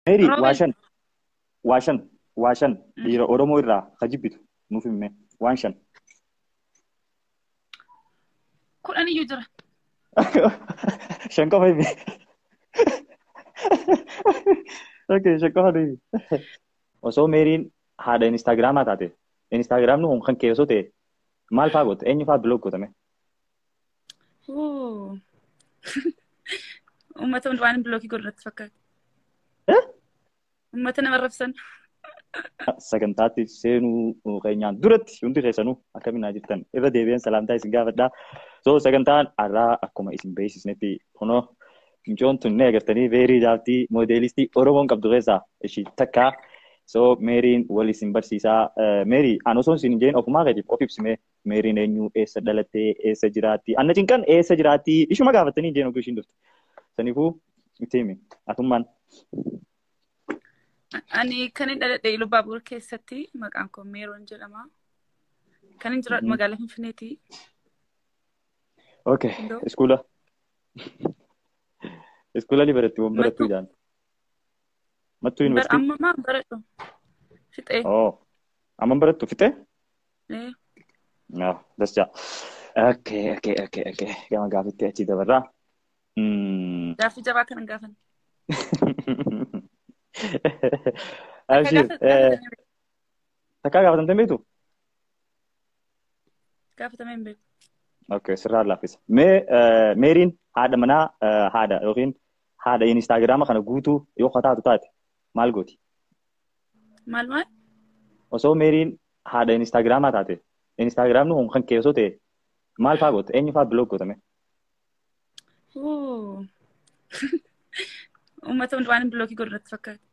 Meeri waa shan dhiira Oromoo irraa ka jibbitu nuuf himi, waan 5. 10 iyyuu jira. 5 qofa himi. Okay, 5 qofa himi. Osoo Meeriin haadha Instagraamaa taate, Instagramni kun kan kee osoo ta'e maal faa goote? Eenyu faa block gootame? Uummata waan block godhu natti fakkaata. Uummata nama arrabsan. Sagantaatti seenuu keenyaan duratti hundi keessanuu akkamiin naa jirtan, irra deebi'een salaamtaa isin gaafadhaa. So sagantaan har'aa akkuma isin beeksisnetti kunoo mucoon tun ni agartanii, Meerii jaartii moodeelistii Oromoon qabdu keessaa ishii takka. So Meeriin wal isin barsiisaa. Meerii, an osoo isin hin jeen ofumaa keetiif of ibsime. Meeriin eenyu, eessa dhalattee, eessa jiraatti? Anna cinqan eessa jiraatti? Ishuma gaafattanii hin jeen oguu ishiin dhufte. Saniifuu itti himi atummaan. Ani kan hin dhaladhe Iluu keessatti, maqaan koo Meeroon jedhama. Kan hin jiraadhu magaalaa Finfinneeti. Okay. Iskuula. Iskuula ni baratti waan barattu jaan. Mattuu Yuunivarsiitii. Amma maa baradhu? Fixee. Oh. Amma barattu fixee? Ee. No, das jaa. Okay. Gama gaafitti achi dabarraa. Gaaffii jabaa kanan gaafan. Abshir. Takkaa gaafatamtee beektu? Gaafatamee hin beeku. Okay, sirraa laaffisa. Mee Meeriin haadha manaa, haadha yookiin haadha Instaagiraama kana guutuu yoo taatu taate maal gooti? Maal maal? Osoo Meeriin haadha Instaagiraamaa taate, Instaagiraamni kun kan kee osoo ta'e maal faa goote? Eenyu faa block gootame? Uummata waan block godhu natti fakkaata.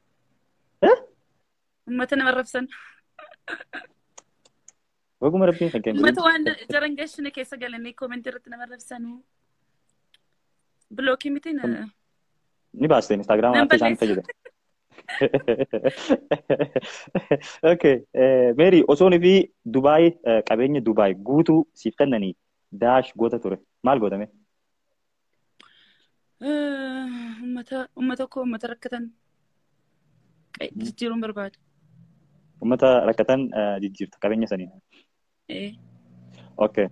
Uummata nama arrabsan. Baguma rabbiin kan kennu. Uummata waan jaran gashine keessa galanii comment irratti nama arrabsanuu. Block miti na. Ni baaste Instaagiraama Nan akka isaan balleessa. fayyadamu. Okay, Meeri, osoo fi Dubaay qabeenya Dubaay guutuu siif kennanii daash goota ture maal gootame? Uummata koo, uummata rakkatan jijjiiruun barbaada. Uummata rakkatan jijjiirta qabeenya saniin. Ee. Okay.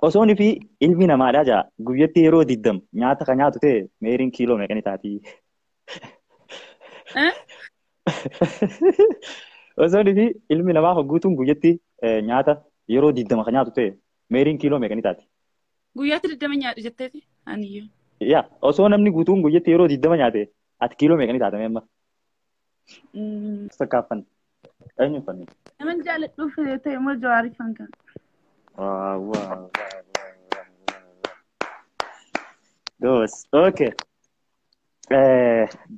Osoo fi ilmi namaadhaa jaa guyyatti yeroo 20 nyaata kan nyaatu ta'e Meeriin kiiloo meeqani taatii? Eh? Osoo fi ilmi namaa guutuun guyyatti nyaata yeroo 20 kan nyaatu ta'e Meeriin kiiloo meeqani taati? Guyyaatti 20 nyaadhu jetteeti aniyyuu. Yaa, osoo namni guutuun guyyatti yeroo 20 nyaate ati kiiloo meeqani taatame amma? Sakkaafan. Eenyu uffanni? Naman jaalladhuuf ta'e immoo Jawaariffan kan. Wow. Goos. Okay.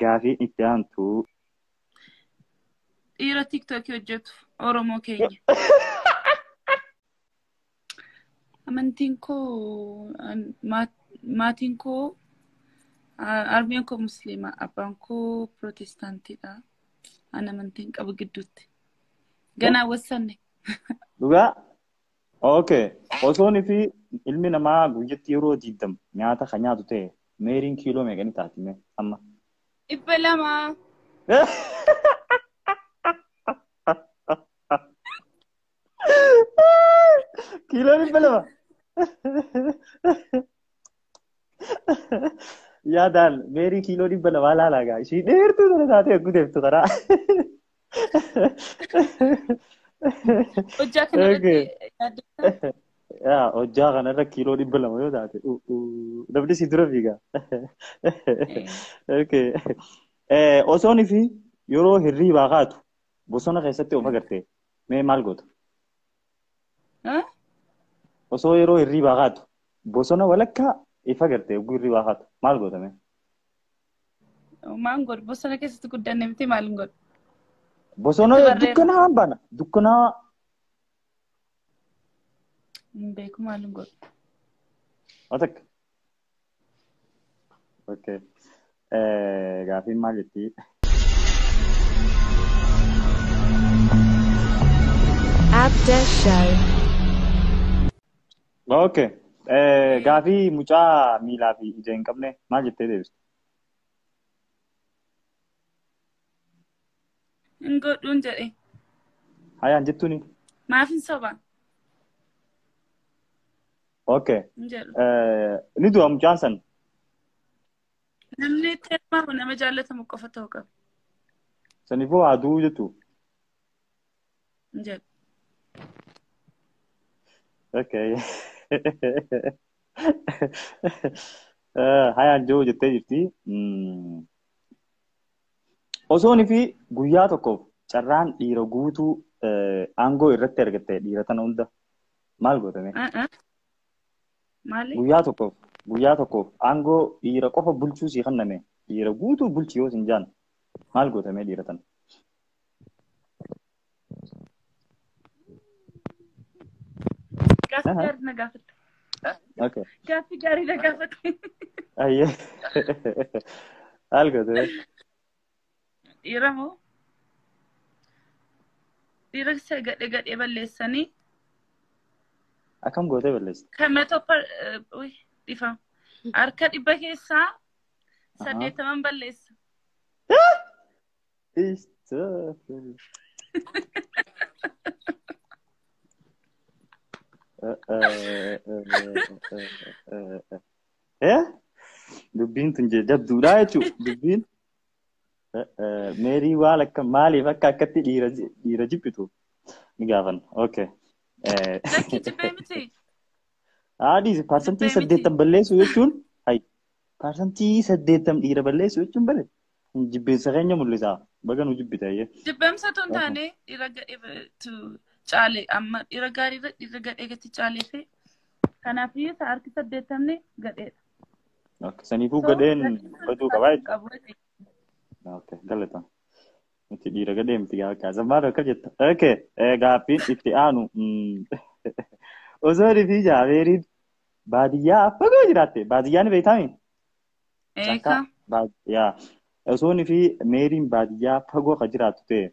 Gaafii itti aantu. Dhiira TikTokii hojjetu Oromoo keenya. Amantiin koo, maatiin koo, harmeen koo Musliima, abbaan koo Pirootestaantiidha. An amantiin qabu gidduutti. Ganaa wassanne. Dhugaa? Okay. Osoo fi ilmi namaa guyyatti yeroo 20 nyaata kan nyaatu ta'e Meeriin kiiloo meeqani taati mee amma? 200. Kiiloo 200. Yaadaan Meerii kiiloo 200 laalaa gaa, ishii dheertuu sana taatee eeguu deemtu karaa. Hojjaa kana irratti yaaddu. Yaa, hojjaa kanarra kiiloo 200 yoo taate namni si dura fiiga. Okay. Osoon fi yeroo hirriibaa kaatu bosona keessatti of agarte mee maal goota? Osoo yeroo hirriibaa kaatu bosona walakkaa if agarte, yogguu hirriibaa kaatu maal goota mee? Maal godhu, bosona keessatti guddanne miti, maal godhu? Bosona Itti barreera. dukkanaa baana dukkanaa. Hin beeku, maal godhu. Watak. Okay. Gaafiin maal jetti? Abda Show. Okay. Gaafii mucaa miilaa fi ija hin qabne maal jettee deebiste? Hin godhuun jedhe. Hayaan jettuuni. Maaf hin soba? Okay. Hin jedhu. Ni du'a mucaan san. Namni tilmaamu nama jaallatamu qofa ta'uu qaba. Saniifuu haa du'uu jettu. Hin jedhu. Okay. Hayaan jiru jettee jirti. Osoon fi guyyaa tokkoof carraan dhiira guutuu aangoo irratti argatte dhiira tana hunda maal gootame? Maali? Guyyaa tokkoof aangoo dhiira qofa bulchuu sii kenname dhiira guutuu bulchi yoo sin jaan maal gootame dhiira tana? Gaaffii gaarii na gaafatte. Okay. Gaaffii gaarii na gaafatte. Ayyee. Maal gootame? Dhiira moo? Dhiira isa gadhee gadhee balleessanii. Akkam gootee balleessite? Kan matoo dhiifama. Harka 100 keessaa 80 balleessa. Dubbiin tun jabduudha jechuudha. Dubbiin Meerii waan akka maaliif akka akkatti dhiira jibbitu ni gaafanna. Okay. Lakki jibbee miti. Haadhiis 80% balleessu jechuun hayi 80% dhiira balleessu jechuun bale jibbiinsa keenya mul'isa. Baga nu jibbite ayyee. Jibbamsa tun taane dhiira gadheetu caale amma dhiira gaariirra dhiira gadhee gatti caalee fi kanaafiyyuu isa harki 80 gadheedha. Okay. Saniifuu gadheen baduu qabaa jechuudha. Okay, galata. Nuti dhiira gadhee miti gaafa kaasan maal akka jetta. Okay, gaaffiin itti aanu osoo fi jaabeeriin baadiyyaa fagoo jiraatte baadiyyaa ni beektaami? Eeka. Yaa osoo fi meeriin baadiyyaa fagoo ka jiraattu ta'e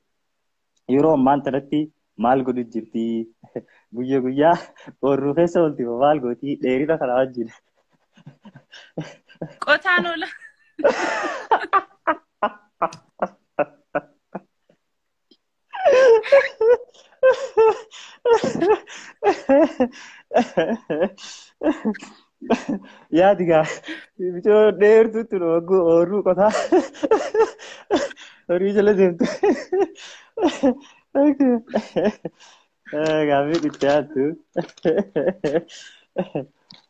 yeroo ammaan tanatti maal godhu jirti? Guyyaa guyyaa oorruu keessa oolti maal gooti? Dheerina kana wajjin. Qotaan oola. Yaadi gaa bichoo dheertuutti nu oorruu qotaa horii jala deemtu. Gaaffii itti aantu.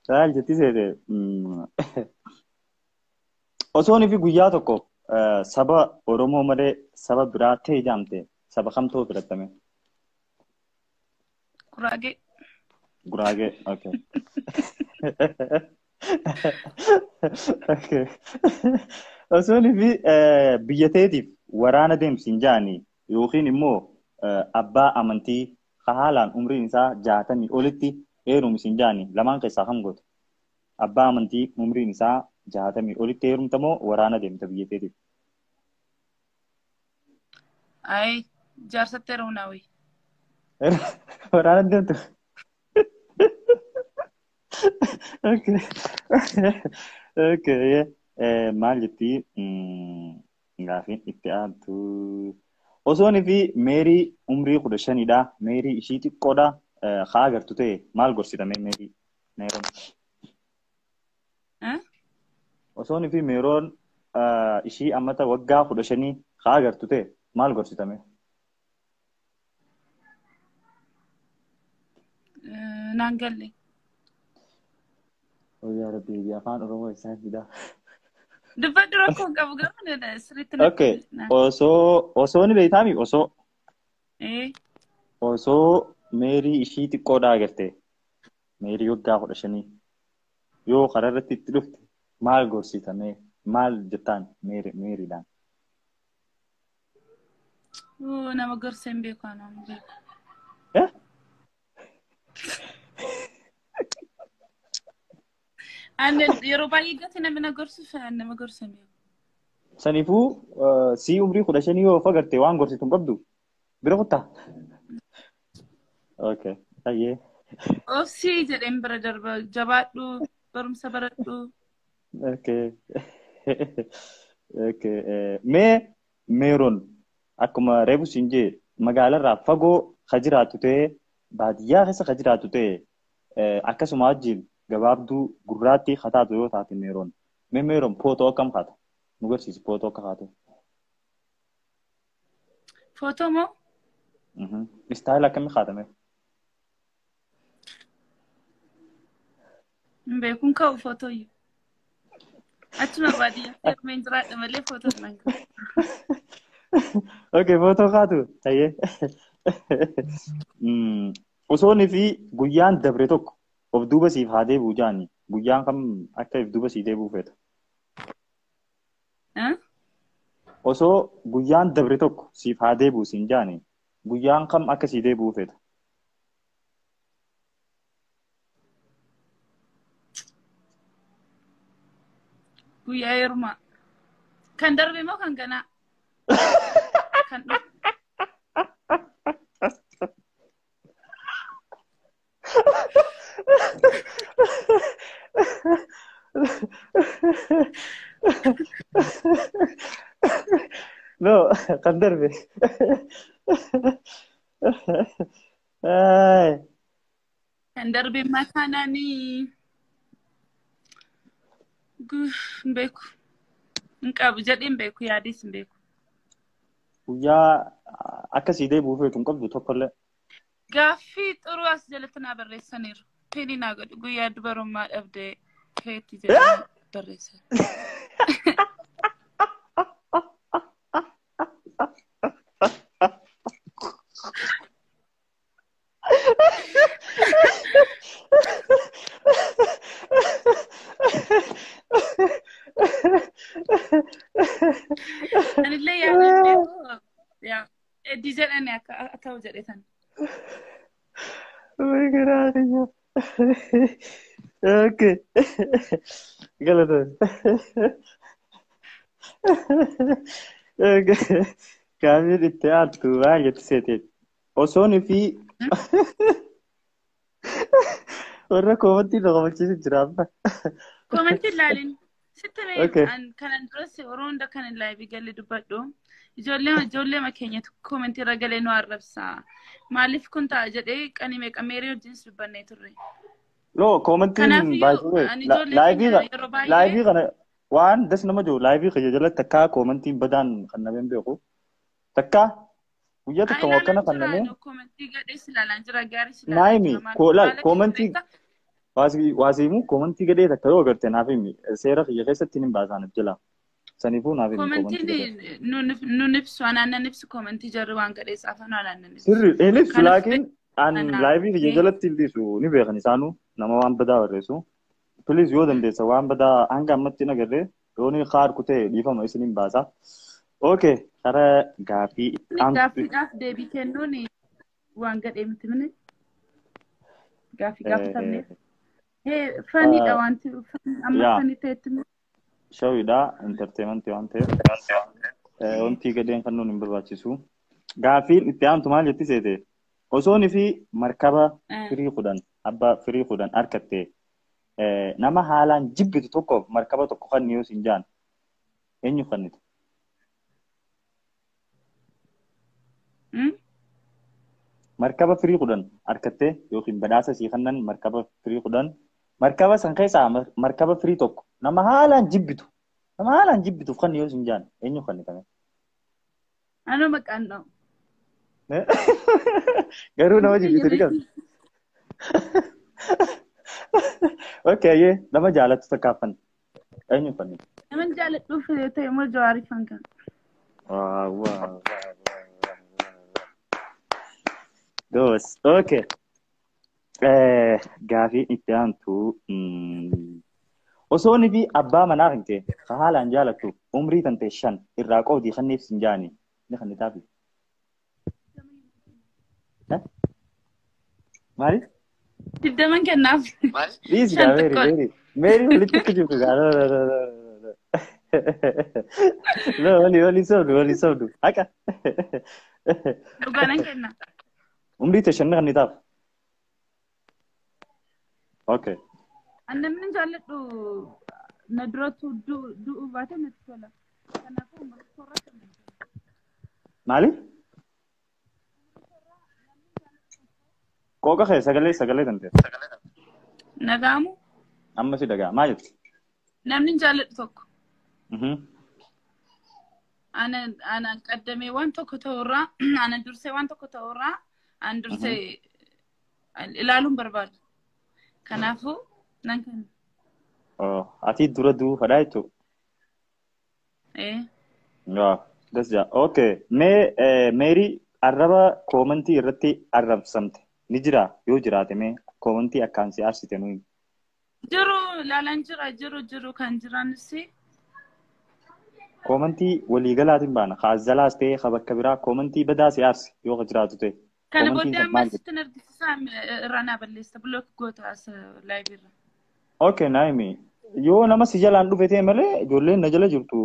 Maal jetti seete? Osoo fi guyyaa tokko saba Oromoo malee saba biraa ta'e jaamte saba kamtu filatame? Guraagee. Guraagee, okay. Okay. Osoo fi biyya teetiif waraana deemsi hin jaani yookiin immoo abbaa amantii haalaan umriin isaa 60 olitti heerumsi hin jaani lamaan keessaa kam gootu? Abbaa amantii umriin isaa 60 olitti heerumta moo waraana deemta biyya teetiif? Ayi jaarsatti heerumnaa wayi. Waraana deemtu? Okay. Okay. Maal jetti gaaffiin itti aantu. Osoo fi meerii umrii 15dha. Meerii ishii xiqqoodha. Haa agartu ta'e maal gorsitame meerii? Meeroon. Osoo fi meeroon ishii ammata waggaa 15 haa agartu ta'e maal gorsitame? Naan galle. Yaa Rabbi afaan Oromoo isaan fidaa. Dubbadhu rakkoo hin qabu garuu sirriitti. Okay. Osoo ni beektaami osoo. Osoo meerii ishii xiqqoodhaa agarte meerii waggaa 15 yoo karaa irratti itti dhufte maal gorsitame maal jettaan meeriidhaan? Nama gorsa hin beeku anaa hin beeku. Ani yeroo baay'ee gati namni na gorsuuf nama gorsa hin beeku. Saniifuu si umrii 15 yoo agarte waan gorsitu hin qabdu bira kuttaa? Okay. Ayyee. Obsii jedheen bira darba jabaadhu barumsa baradhu. Okay. Okay. Mee meeroon Akkuma reefu siin jee magaalarraa fagoo ka jiraattu ta'e baadiyyaa keessa ka jiraattu ta'e akkasuma wajjin gabaabduu gurraattii ka taatu yoo taate Meeroon. Mee Meeroon footoo akkam kaata? Nu garsiisi footoo akka kaatu. Footoo moo? Istaayila akkamii kaatame? Hin beekuun ka'u footooyyuu. Achuma baadiyyaa heerumeen jiraadha malee footoo hin ka'u. Okay, footoo kaatu. Tayyee. Osoonii fi guyyaan dabre tokko of duuba siif haa deebi'u jaani. Guyyaan kam akka of duuba sii deebi'u feeta? Osoo guyyaan dabre tokko siif haa deebi'u siin jaani. Guyyaan kam akka sii deebi'u feeta? Guyyaa heerumaa. Kan darbe moo kan ganaa? Kan dhufu. No, kan darbe. Kan darbe makaanaanii hin beeku. Hin qabu jedhee hin beeku yaadis hin beeku. Guyyaa akkasii deebi'uu feetu hin qabdu tokkollee. Gaaffii xuruu as jalatti naa barreessaniiru. Fedhii naa godhu guyyaa dubarummaa dhabdee feetti jedhanii barreessan. Anillee yaadeen beeku heddii jedhanii akka ta'u jedhetan. Way garaa kiyya. Okay. Galatoon. Okay. Gaaffiin itti aantu maal jetti seeteen? Osoonii fi warra koomantii nu qabachiisu jira amma. Koomantii ilaalin. Sitti Okay. mee kanan duras yeroo hunda kan hin laayivii galee dubbadhu. Ijoollee keenyatu koomantii irra galee nu arrabsa. Maaliif kun ta'a jedhee qanii meeqa meerii wajjinis dubbannee turre. No, koomantiin Kanaafiyyuu ani ijoollee keenya yeroo baay'ee laayivii kana waan das nama jiru laayivii kiyya jalatti takkaa koomantiin badaan kan nameen beeku. Takkaa guyyaa Haa tokko akkana ilaalaan kan jira namee koomantii gadhees ilaalaan jira gaariis ilaalaan naayimi jira maal laal haala keessa koomantii beektaa? waasiimu koomantii gadhee takka yoo agarte naaf himi seera kiyya keessatti hin baasaan jala. Saniifuu naaf himi koomantii gadhee. Koomantiin nun ibsu anaan nan ibsu koomantii jarri waan gadhees afaan anaan nan ibsu. Sirri hin ibsu Kanaaf laakiin an anaa laayivii kiyya jalatti hin dhiisu ni beekan isaanuu nama waan badaa barreessu. Please yoo dandeessa waan badaa hanga ammatti hin agarree yoo ni kaarku ta'e dhiifama isin hin baasa. Okay, karaa gaaffii itti aantu. Gaaffiidhaaf deebii kennuun waan gadhee miti mini gaaffii gaafatamneef. Faniidha wanti amma Yaa fanii ta'etti immoo. shawidha entertainment waan ta'eef wanti gadheen kennuun hin barbaachisu. Gaaffiin itti aantu maal jetti seete? Osoonii fi markaba firii 10 abbaa firii 10 harkatte nama haalaan jibbitu tokkoof markaba tokko kan yoo siin jaan eenyu kennite? Markaba firii 10 harkatte yookiin badhaasa sii kennan markaba firii 10 markaba san keessaa markaba firii tokko nama haalaan jibbitu nama haalaan jibbituuf kan yoo siin jaan eenyu kennitame? Anoo maqaan dha'u. Garuu nama jibbitu ni qabdi. Okay, ayyee nama jaalattu takkaafan eenyu kennite? Nama jaaladhuuf ta'e immoo Jawaariifan kan. Waaw waaw. Dos. Okay. Gaafii itti aantu osoonni fi abbaa manaa kan ta'e ka haalaan jaalattu umrii tan ta'e 5 irraa qoodii kanneef sin jaani ni kennitaafi. Maali? 20 kennaaf. Dhiisi 5 gaa meeri xiqqoodha. meeri meeri walitti akka jirtu gaa no no no no no no walii walii sobdu walii sobdu haqa Dhugaanan kenna. umrii ta'e 5 ni kennitaaf. Okay. An namni jaalladhu na duratti du'uu baate natti tola. Kanaafuu umurii soorata. Maali? Qooqa kee sagalee tante. Nagaamu? Amma si dhagaa. Maal jettu? Namni hin jaalladhu tokko. Ana qaddamee waan tokko ta'urraa, ana dursee waan tokko ta'urraa, an dursee ilaaluun barbaadu. Kanaafuu nan kenna. Ati dura du'uu fedhaa jechuudha? Ee. Das jaa. Okay. Mee Meerii arraba koomantii irratti arrabsamte ni jiraa? Yoo jiraate mee koomantii akkaan si aarsite nuyi? Jiru ilaalaan jira jiru kan jiranis. Koomantii waliigalaatiin baana. Kaazalaas ta'e ka bakka biraa koomantii badaa si aarse yoo ka jiraatu ta'e. Kana booddee amma sitti argisiisaa irraa naa balleessa. Block goota as live irra. Okay, Naomi. Yoo nama si jalaan dhufe ta'e malee ijoolleen na jala jirtu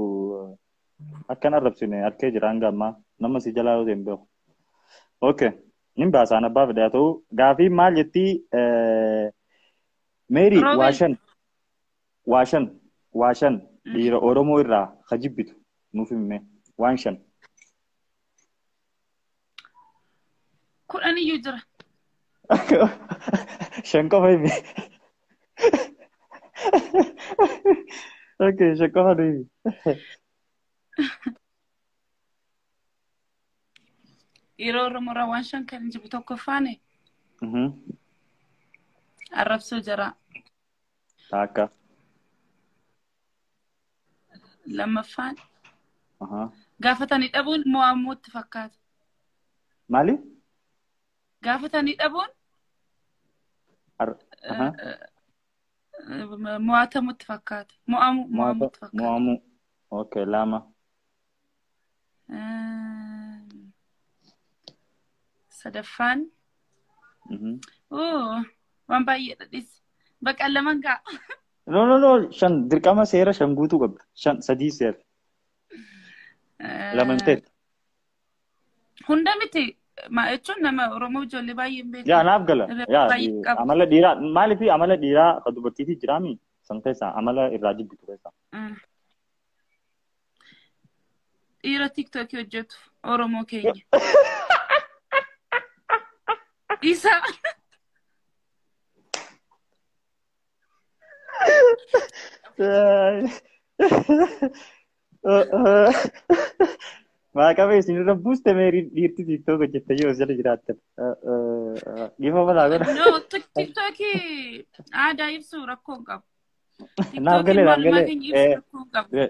akkan arrabsine harkee jira hanga ammaa nama si jalaa yoo ta'e hin beeku. Okay. Nin baasaan abbaa fedhe haa ta'u gaafii maal jettii Meerii waa shan dhiira Oromoo irraa ka jibbitu nuuf himi waan shan. 10 iyyuu jira. 5 qofa himi. Okay, 5 qofa nu himi. Dhiira Oromoo irraa waan 5 kan jibbu tokkoffaani. Arrabsoo jira. Takka. Lammaffaan. Gaafatanii dhabuun mo'amuutti fakkaata. Maali? Gaafatanii dhabuun mo'atamutti fakkaata. Mo'amuutti fakkaata. Mo'amuu. Okay, 2. Sadaffaan. Waan baay'eedha dhis. Bakka 2 ga'a. No, 5 dirqama seera 5 guutuu qabda. 5 3 seera. 2 ta'e. Hunda miti jechuun nama Oromoo ijoollee baay'ee hin beeku. Yaa naaf gala. Yaa amala dhiiraa maaliif amala dhiiraa ka dubartiitii jiraami san keessaa amala irraa jibbitu keessaa. Dhiira TikTokii hojjetu Oromoo keenya. Isa. Maqaa isinirra buuste Meerii dhiirti TikTok hojjette yoo jala jiraattan. Dhiifa balaa godha. No, TikTokii aadaa ibsu rakkoo hin qabu. Naaf galee naaf galee.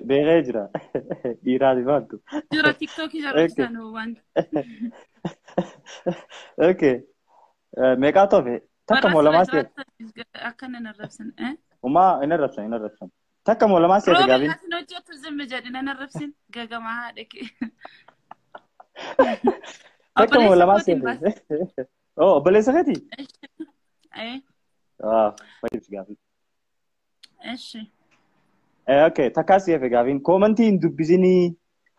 Beekee jira. Dhiiraati maaltu. Jira TikTokii jarrisan waan. Okay. Meeqaa tofe? Takka moo lamaa seera? Akka nan arrabsan. Umaa hin arrabsan. Takka moo lamaa seera gaafiin? Roobi hojjetu zimmi jedhi nan arrabsin gagamaa haadha kee. Takka moo lamaa seera? Oh, obboleessa keetii? Fayyibsi gaafii. Eshi. Okay, takkaa si hafe gaafiin. Koomantii hin dubbisinii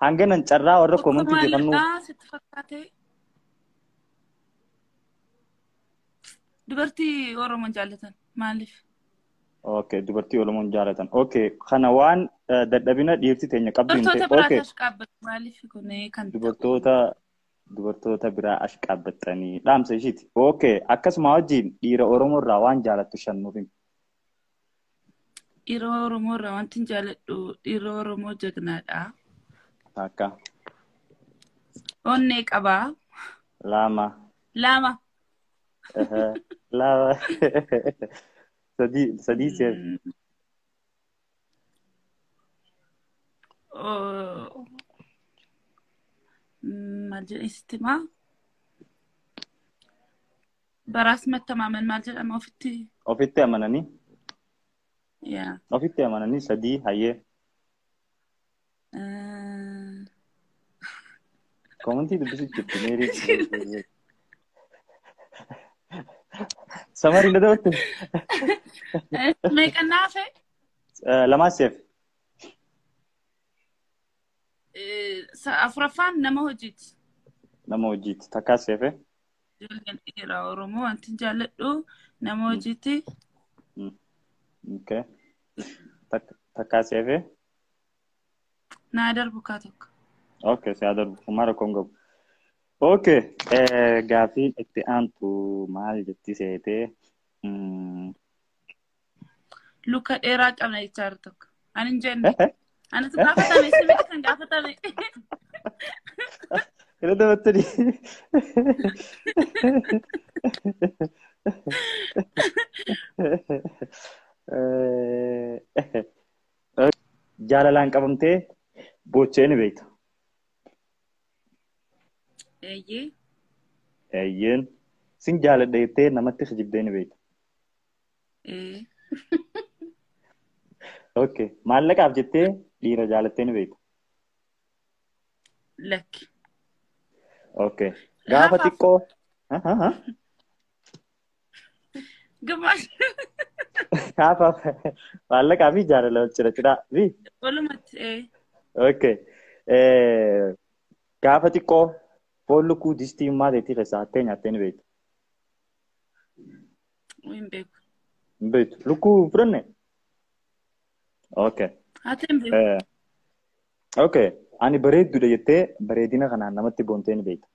hanganan carraa warra koomantii jedhamu. Sitti fakkaate. Dubartii Oromoon jaallatan maaliif? Okay, dubartii Oromoon jaallatan. Okay, kana waan dadhabina dhiirti teenya qabdu hin ta'e. Dubartoota biraa ashqaabbatu maaliif kun kan Dubartoota biraa ashqaabbatanii dhaamsa ishiiti. Okay, akkasuma wajjin dhiira Oromoo irraa waan jaalattu 5 nuuf himi. Dhiira Oromoo irraa wanti hin jaaladhu dhiira Oromoo jagnaadha. Takka. Onnee qabaa. 2. 2. 2. 3 seera. Maal jedhesitti maa? Baraas mattamaman maal jedhama ofitti? Ofitti amananii? Yaa. Ofitti amananii 3 hayyee. Koomantii dubbisu jirti Meerii. Samarii na dabalte. Meeqa naafe? 2 seef. 4ffaan nama hojiiti. Nama hojiiti. Takkaa seefe? Ijoolleen dhiira Oromoo wanti jaalladhu nama hojiiti. Okay. Takkaa seefe? Naa darbu kaa tokko. Okay, si haa darbu. Homaa rakkoo hin qabu. Okay. Gaaffiin itti aantu maal jetti seetee? Luka dheeraa qabna jechaa jiru tokko. Ani hin jenne. Anatu gaafatame, simiti kan gaafatame. Irra dabattanii. Jaalalaan qabamtee boochee ni beekta. Eeyyee. Eeyyeen. Sin jaaladha jettee namatti kijibdee ni beekta. Ee. Okay. Maallaqaaf jettee dhiira jaalattee ni beekta. Lakki. Okay. Gaafa Hafaaf. xiqqoo. Gumaash. Gaafa maallaqaa fi jaalala wal cina cinaa. Fi? Walumatti ee. Okay. Gaafa xiqqoo foon lukkuu distii maateetii keessaa hattee nyaattee ni beekta. Hin beeku. Hin beektu. Lukkuu hin fudhanne? Okay. Hattee hin beeku. Okay. Ani bareedduudha jettee bareedina kanaan namatti boontee ni beekta.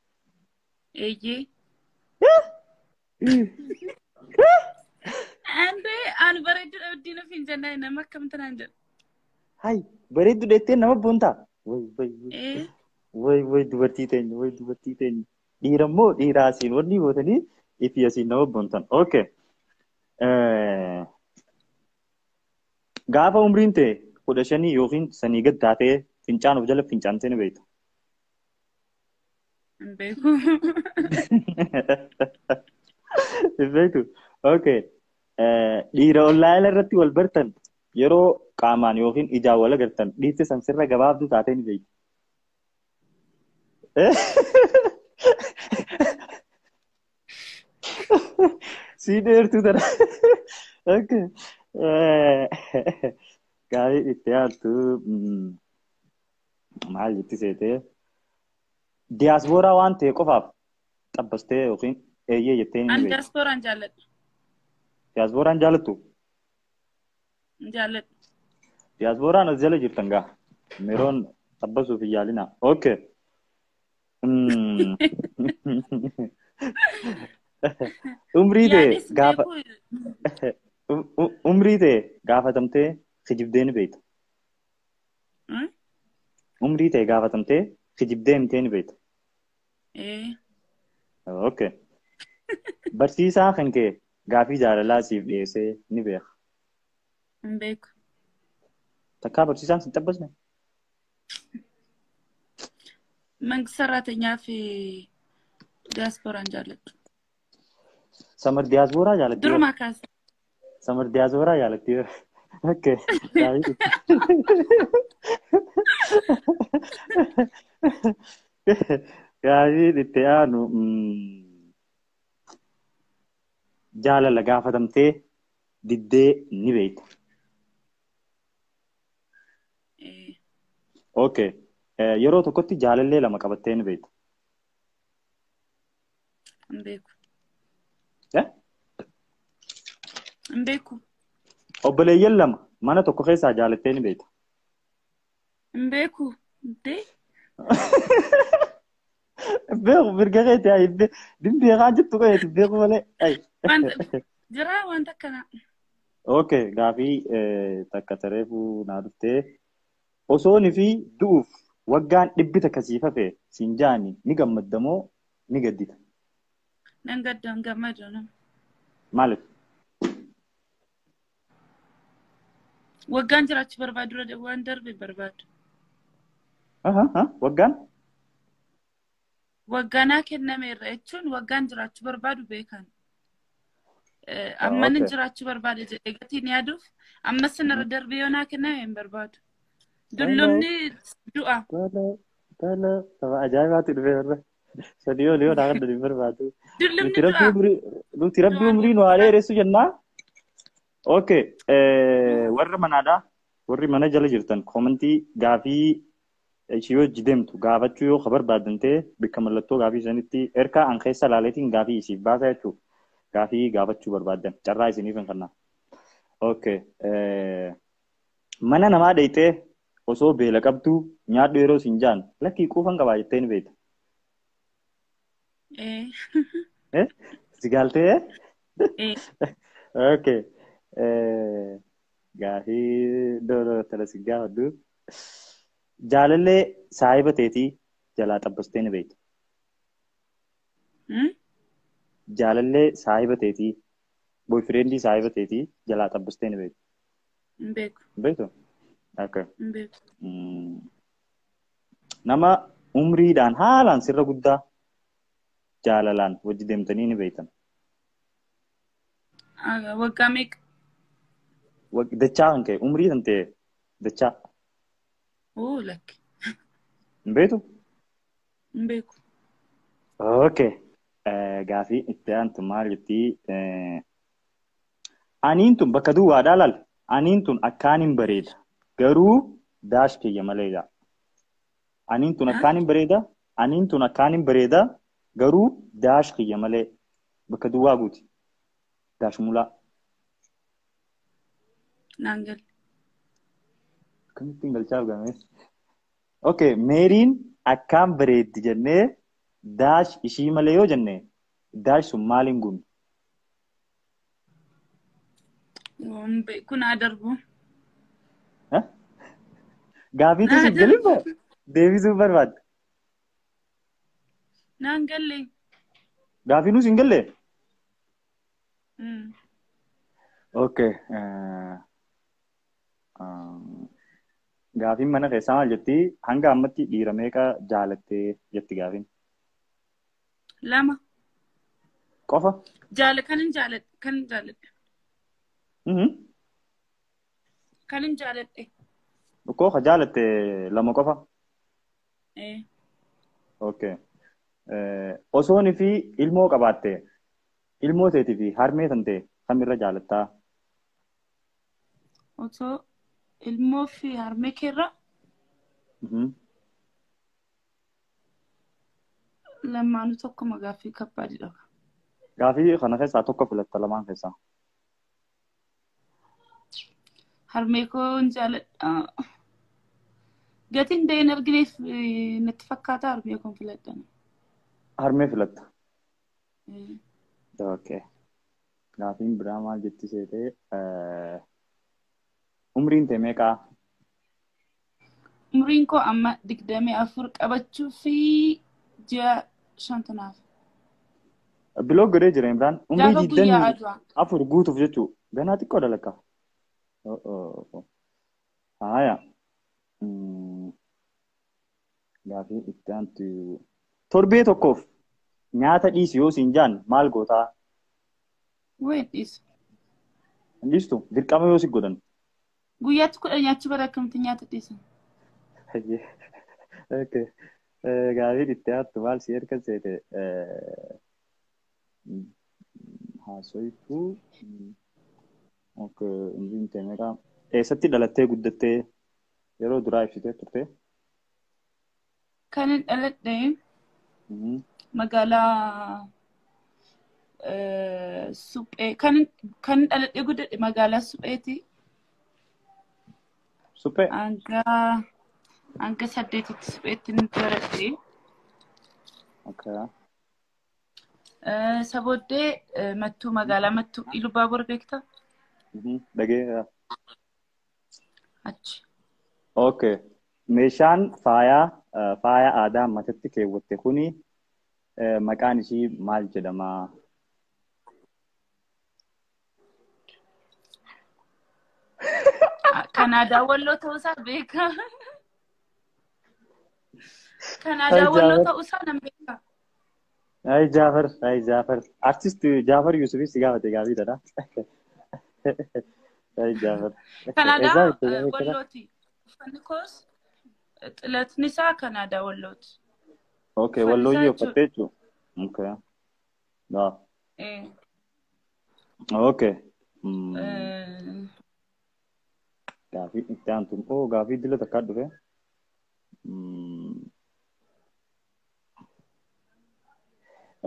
Eeyyee. Andee ani bareedduudha wajjin of hin jennaan nama akkamitti naan jedhu. Hai, bareedduudha jettee nama boontaa? Way way way. Ee. Way way dubartii teenya, way dubartii teenya. Dhiira immoo dhiira asiin wanni gootanii ifi asiin nama boontan. Okay. Gaafa umriin ta'e 15 yookiin sanii gad taatee fincaan of jala fincaantee ni beekta. Hin beeku. Hin beektu. Okay. Dhiira onlaayinii irratti wal bartan yeroo qaamaan yookiin ijaan wal agartan dhiirti san sirra gabaabduu taatee ni beekti. Si dheertuu tana. Okay. Gaarii itti aantu maal jetti seetee? Diyaaspooraa waan ta'e qofaaf xabbastee yookiin eeyyee jettee ni Ani beekti. diyaaspooraan jaalladha. Diyaaspooraan jaalattu? Hin jaalladhu. Diyaaspooraan as jala jirtan gaa. Meeroon xabbasuuf hin yaalina. Okay. Umrii ta'e Yaadis gaafa beeku. umrii ta'e gaafatamtee kijibdee ni beekta. Umrii ta'e gaafatamtee kijibdee himtee ni beekta. Ee. Okay. Barsiisaa kan kee gaafii jaalalaa siif dhiyeessee ni beeka. Hin beeku. Takkaa barsiisaan si xabbasne? Mangist saraatenyaa fi diyaaspooraan jaalladhu. Samar diyaaspooraa jaalatti. Durumaa kaase. Samar diyaaspooraa jaalatti. Okay. Gaafii itti aanu jaalala gaafatamtee diddee ni beekta. Ee. Okay. Yeroo tokkotti jaalallee lama qabattee ni beekta. Hin beeku. Eh? Hin beeku. Obboleeyyan lama mana tokko keessaa jaalattee ni beekta. Hin beeku. Dee. Beeku mirga keeti ayi beekaa jirtu keeti beeku malee ayi. Wanta jira wanta akkanaa. Okay, gaafii takka tareefuu naa dhuftee osoonii fi du'uuf waggaan 100 siif hafe siin jaani ni gammadda moo ni gaddita? Nan gadda hin gammadu nama. Maaliif? Waggaan jiraachuu barbaadu irra waan darbe barbaadu. Waggaan? Waggaanaa kenname irra jechuun waggaan jiraachuu barbaadu beekan. Amma nan jiraachuu barbaada jedhee gatiin yaaduuf amma sanarra darbee yoo naa kenname hin barbaadu. Dullumni du'a. Tole, tole, ajaa'ibaatu dhufee warra. Sadii olii yoo naa kan hin barbaadu. Dullumni Nuti rabbi du'a. umrii nuti rabbi umrii nu haa dheeressu jennaa. Okay, warra manaadhaa warri mana jala jirtan koomentii gaafii ishii hojii deemtu gaafachuu yoo barbaadan ta'e bakka mallattoo gaafii isinitti erkaa an keessa laaleetiin gaafii isiif baasa jechuudha. Gaafii gaafachuu barbaadan carraa isiniif hin kenna. Okay, mana namaa dheeyxee osoo beela qabdu nyaadhu yeroo isin jaan lakkii quufan qabaa jettee ni beekta. Eh. Si galtee? Eh. Okay. Gaafii doonoo tana si gaafadhu. Jaalallee saahiba teetii jalaa xabbastee ni beektu. Jaalallee saahiba teetii boyfriendii saahiba teetii jalaa xabbastee ni beektu. Hin beeku. Hin beektu? Okay. Hin beeku. Nama umriidhaan haalaan sirra guddaa jaalalaan wajji deemtanii ni beektan. Waggaa meeqa? Dachaa kan ka'e umrii kan ta'e dachaa. Oo lakki. Hin beektu? Hin beeku. Okay. Gaafii itti aantu maal jettii? Aniin tun bakka duwwaadhaa laal. Aniin tun akkaan hin bareeda. Garuu daash kiyya malee jaa. Aniin tun akkaan hin bareeda. Aniin tun akkaan hin bareeda. Garuu daash kiyya malee bakka duwwaa guuti. Daash mulaa. Naan galle. Akkamittiin galchaaf gamee? Okay, Meeriin akkaan bareeddi jennee daash ishii malee yoo jenne daash sun maaliin guunne? Kun haa darbu. Gaafiitu si galin moo deebisuu barbaadde? Naan galle. Gaafiinuu si hin galle? Okay. Gaafiin mana keessaa maal jettii? Hanga ammatti dhiira meeqa jaalattee jetti gaafiin? 2. Qofa? Kanin jaaladhe. Kanin jaaladhe. Kanin jaaladhe. Koo ka jaalatte 2 qofa? Okay. Osoon fi ilmoo qabaatte ilmoo teetii fi harmee tan ta'e kamirra jaalattaa? Osoo ilmoo fi harmee keerra lamaanuu tokkuma gaaffii kabbaadidha. Gaaffii kana keessaa tokko filatta lamaan keessaa. Harmee koo hin jaaladha. Gatiin da'een argineef natti fakkaata harmee koon filadha. Harmee filatta? Okay. Gaaffiin biraa maal jetti seetee? Umriin tee meeqaa? Umriin koo amma 24 qabachuu fi ji'a 5 naaf. Biloog godhee jira Imraan. Umrii Gaafa guyyaa aduwaa. 24 guutuuf jechuu. Ganaa xiqqoo dhalakka. Haaya. Gaaffii itti aantu. Torbee tokkoof nyaata dhiisi yoo siin jaan maal gootaa? Wayii dhiisu. Hin dhiistu? Dirqama yoo si godhan. Guyyaatti 10 nyaachuu bara akkamitti nyaata dhiisan? Okay. Gaaffii itti aantu maal si erga seete? Haasoituu. Okay. Umriin tee meeqa? Eessatti dhalattee guddattee yeroo duraa ibsitee turte? Kan hin dhaladhe magaalaa Suphee. Kan hin dhaladhee guddadhe magaalaa Supheeti. Suphee? Hanga 8tti Supheetti ni baradhe. Okay. Isa booddee Mattuu magaalaa Mattuu Ilubbaabor beektaa? Dhagee. Achi. Okay. Meeshaan faayaa faaya aadaa matatti keewwatte kuni maqaan ishii maal jedhama? Kan aadaa walloo ta'uusaa beeka. Kan aadaa walloo ta'uusaa nan beeka. Ay Jaafar, ay Jaafar. Artist Jaafar Yusufis si gaafate gaafii tana. Ay Jaafar. Kan aadaa wallooti. Uffanni koos xilatni isaa kan aadaa wallooti. Okay, wallooyyee uffattee jechuudha. Okay. Okay. Gaafii itti aantu. Oh, gaafii dila takkaa dhufe.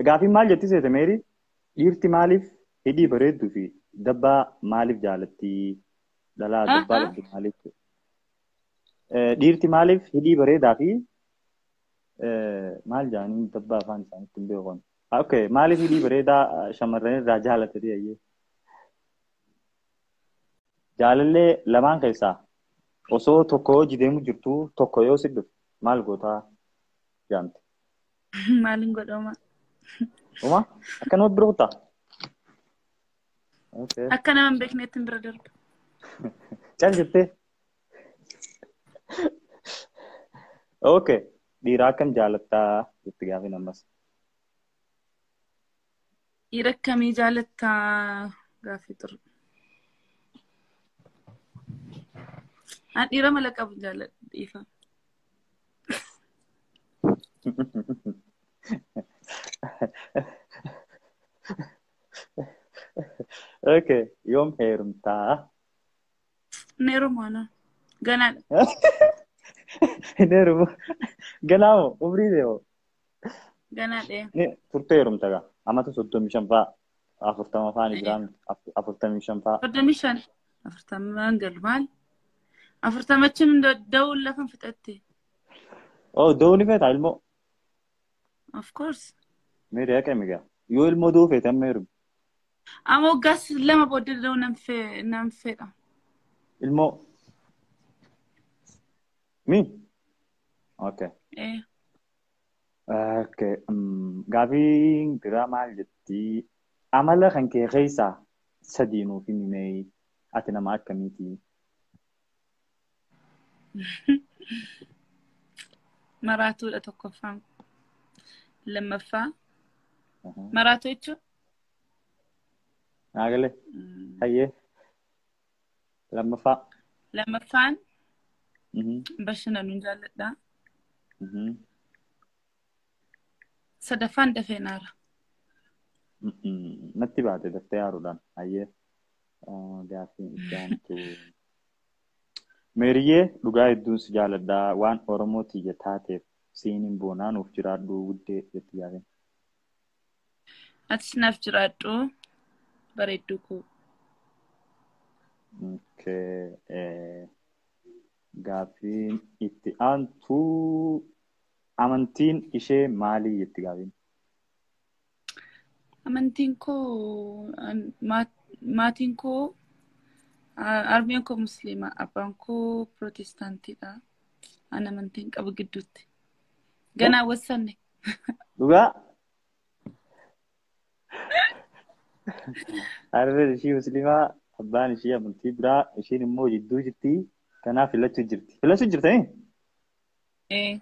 Gaafiin maal jetti seete Meerii? Dhiirti maaliif hidhii bareedduu fi dabbaa maaliif jaalatti? Dhalaa dabbaa qabdu maaliif? Dhiirti maaliif hidhii bareedaa fi maal jaaniin dabbaa afaan isaaniitti hin beekan? Okay, maaliif hidhii bareedaa shamarran irraa jaalate ayyee? Jaalallee lamaan keessaa osoo tokko hojii deemu jirtu tokko yoo si dhufe maal gootaa jaamte? Maaliin godhama? Uma akkanuma bira kutaa? Okay. Akka nama hin beeknetti bira darba. Cal jettee? Okay. Dhiira akkam jaalattaa jetti gaafiin ammas. Dhiira akkamii jaalattaa gaaffii ture. An dhiira mala qabu jaaladha dhiifa. Okay. Yoom heerumtaa? Hin heerumu ana. Ganaadha. Hin heerumu. Ganaa moo? Umrii deemo? Ganaadha. Ni turtee heerumta gaa. Amata 35 fa'aa 40 fa'aa ni jiraam 45 fa'aa. 35. 40 galu maal? 40 da'uun lafa fixatte. Oh, da'uu ni feetaa ilmoo? Of course. Meerii akka gaa. Yoo ilmoo da'uu feete amma heerumi. Amma waggaas 2 booddee da'uu nan fedha. Ilmoo? Mi? Okay. Okay. Gaafiin biraa maal jetti? Amala kan kee keessaa sadii nuuf himi mee ati nama akkamiiti? Maraatuudha tokkoffaan. Lammaffaa. Maraatuu jechuun? Naagalee. Hayyee. Lammaffaa. Lammaffaan bashannanuun jaalladha. Sadaffaan dafee naara. Natti baate daftee aaruudhaan. Hayyee. Gaaffiin itti aantu. Meeriyyee dhugaa hedduun si jaaladha. Waan Oromoo tiyya taateef siin hin boonaa nuuf jiraadhu guddee jetti gaaffiin. Atis naaf jiraadhu bareedduu koo. Okay. Gaaffiin itti aantu amantiin ishee maali jetti gaaffiin? Amantiin koo maatiin koo harmeen koo musliima abbaan koo pirootestaantiidha. An amantiin qabu gidduutti. Ganaa wassanne. Dhugaa? Harmeen ishii musliimaa abbaan ishii amantii biraa ishiin immoo jidduu jirti. Kanaaf filachuu jirti. Filachuu jirtanii? Ee.